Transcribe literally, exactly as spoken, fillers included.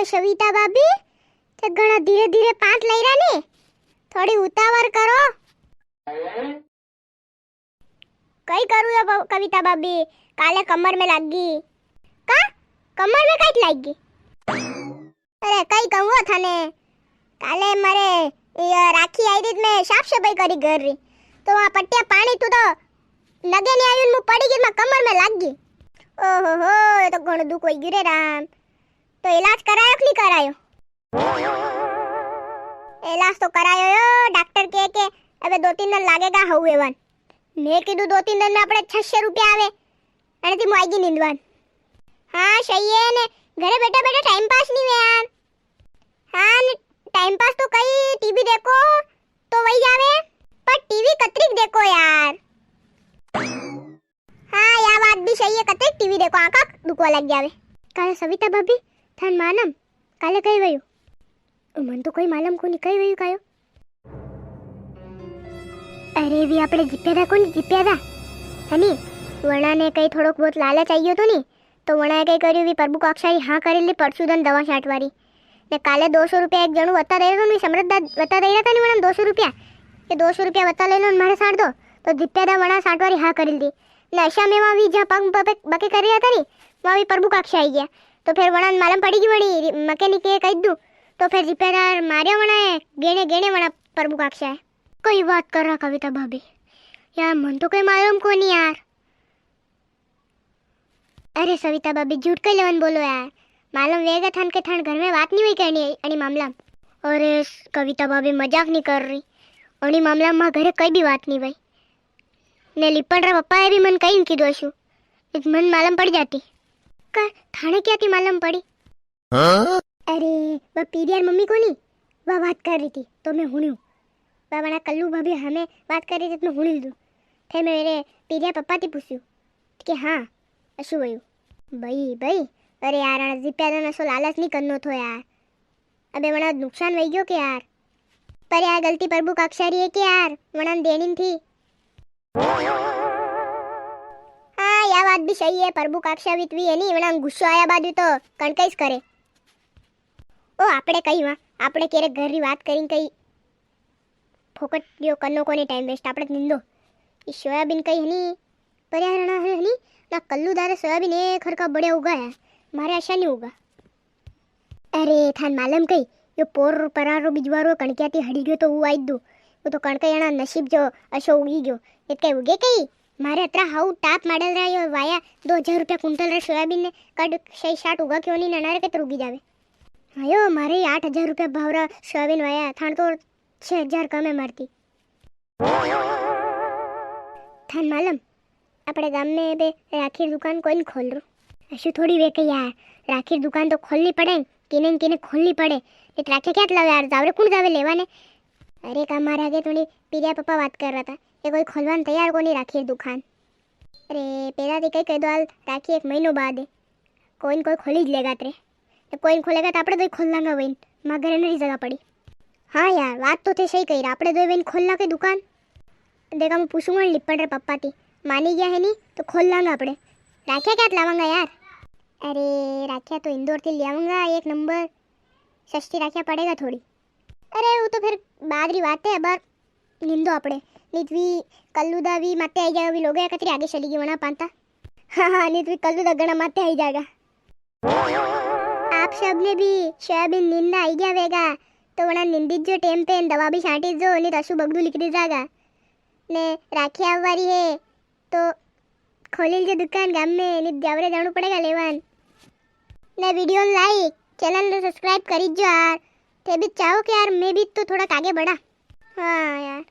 सविता भाभी, ते घणा धीरे धीरे पांत लई रहा ने, थोड़ी उतावर करो। कई करू यो ब-, कविता भाभी, काले कमर में लाग गई। का? कमर में काई लाग गई? अरे कई कहूँ थाने, काले मारे ये राखी आई री, मैं साफ सफाई करी घर री, तो वहाँ पट्टिया पानी तू तो नगे नहीं आई, मु पड़ी गई, मैं कमर में लाग गई। ओहो हो, ये तो घणो दुख होई गयो रे राम। तो इलाज करायो कि नहीं करायो? इलाज तो करायो यो, डॉक्टर के के अबे दो तीन दिन लागेगा हऊ एवन। मैं कीधु दो तीन दिन में आपणे छह सौ रुपया आवे, अने ती मुआगी निंदवान। हाँ सही है ने, घरे बैठा बैठा टाइम पास नहीं वे यार। हाँ ने, टाइम पास तो कई टीवी देखो तो वही जावे, पर टीवी कतरीक देखो यार। हाँ, या बात भी सही है, कतरीक टीवी देखो, आंखा दुखवा लग जावे। कायो सविता भाभी, थान मालूम, काले कई वयु? ओ, मन तो कोई मालूम कोनी, कई वयु कायो? अरे, भी आपणे जिप्या था कोनी, जिप्या था? हनी, वणा ने कई थोड़ोक बहुत लालच आई गयो तो नी, तो वणा कई कर्यु, भी प्रभु काक्षा री हाँ करी ली परसु दन दवा छांटवारी। ने काले दो सौ रुपया एक जणू वत्ता दे रहा था, समरत दा-, वत्ता दे रहा था नी वणा दो सौ रुपया, के दो सौ रुपया वत्ता ले लो ने मारे छांट दो, तो जिप्या दा वणा छांटवारी हाँ करी ली। ने अशा में वहाँ भी जहाँ पग बके, बके कर रहा था नी, वहाँ भी प्रभु काक्षा आई गया। तो फिर वणा मालूम पड़ी गई वणी रि-, मके नी के कह दू। तो फिर जिप्या दा मारिया वणा है, गेणे, गेणे वणा प्रभु काक्षा है। कोई बात कर रहा कविता भाभी, यार मन तो कोई मालूम कोनी यार। अरे सविता भाभी, झूठ कई लेवन बोलो यार, मालूम वेगा थान के थान घर में बात नी हुई कहनी अणी मामला में। अरे स-, कविता भाभी मजाक नी कर रही, अणी मामला में घरे कई भी बात नी भाई। ने लिपण रा पप्पा है भी मन कई नी कीधो अशु, नी तो मन मालूम पड़ जाती। का थाने क्या थी मालूम पड़ी? हाँ? अरे, वा पीरिया री मम्मी कोनी, वा बात कर रही थी, तो मैं हुण्यू। वा वणा कल्लू भाभी हमें बात कर रही थी, तो मैं हुणी लीधु। फिर मैं मेरे पीरिया पप्पा थी पूछ्यू, तो के हाँ, अशु वयू। भाई, भाई, अरे यार, अणा जिप्या दा ने असो लालच नी करनो थो यार। अबे वणा नुकसान वही गयो के यार। पर यार, गलती प्रभु काक्षा री है के यार, वणा ने देनी थी। हाँ, या बात भी सही है, प्रभु काक्षा वित भी है नी, वणा गुस्सो आया बाद भी तो कणकाईस करे। ओ, आपड़े कई वा, आपड़े केरे घर री बात करी कई फोकट यो करनो कोनी time waste, आपड़े निंदो। ई सोयाबीन कई है नी, पर यार ना है नी, ना कल्लू दारे सोयाबीन एक हरका बढ़िया उगा है, मारे अशा नी उगा। अरे, थान मालूम कई, यो पोर परार रो बिजवारो कणकिया ती हड़ी गयो तो वो आई दू। वो तो कणके एना नसीब जो अशो उगी गयो। इत कई उगे कई, मारे अतरा हाउ top model रा यो वाया दो हजार रुपया कुंटल रे सोयाबीन ने कड सही साठ उगा क्यों नी ननारे के तर उगी जावे। हाँ यो, मारे आठ हजार रुपया भाव रा सोयाबीन वाया, थान तो छह हजार कम है मारती। थान मालूम, आपणे गाम में बे राखी री दुकान कोई नी खोल रू। अशु थोड़ी वे के यार, राखी री दुकान तो खोलनी पड़े, किने न किने खोलनी पड़े। नी तो राखी क्या लावे यार, जावरे कुण जावे लेवा ने? अरे का मारे आगे थोड़ी पीरिया पापा बात कर रहा था, ये कोई खोलवा ने तैयार कोनी राखी री दुकान। अरे पेला ती कई कह दो हाल, राखी एक महीनो बाद है। कोई न कोई खोली ज लेगा तरे। तो कोई न खोलेगा तो आपड़े दो ही खोल लांगा वही। मां घरे नरी जगह पड़ी। हाँ यार, बात तो थे सही कही, आपड़े दो ही वही खोल ला के दुकान। देखा, मैं पूछूंगा लिपण रे पापा ती, मानी गया है नी तो खोल लांगा आपड़े। राखिया क्या लावांगा यार? अरे राखिया तो इंदौर ती ले आऊंगा, एक नंबर सस्ती राखिया पड़ेगा थोड़ी। अरे वो तो फिर बाद री बात है, अबार निंदो आपड़े। नी तो वी कल्लू दा वी माते आई जाएगा, वी लोग कतरी आगे चली गई वणा पांता। हाँ हाँ, नी तो वी कल्लू दा घणा माते आई जाएगा। आप सब ने भी सोयाबीन निंदा आई गया वेगा, तो वणा निंदी जो टेम पे दवा भी छांटी जो, नी तो अशु बगदू लिकड़ी जागा। ने राखी आवा री है, तो खोली जो दुकान गाम में, नी तो जावरे जाणू पड़ेगा लेवान। ने video ने like, channel ने subscribe करी जो यार। थे भी चाहो कि यार मैं भी तो थोड़ा आगे बढ़ा। हाँ यार,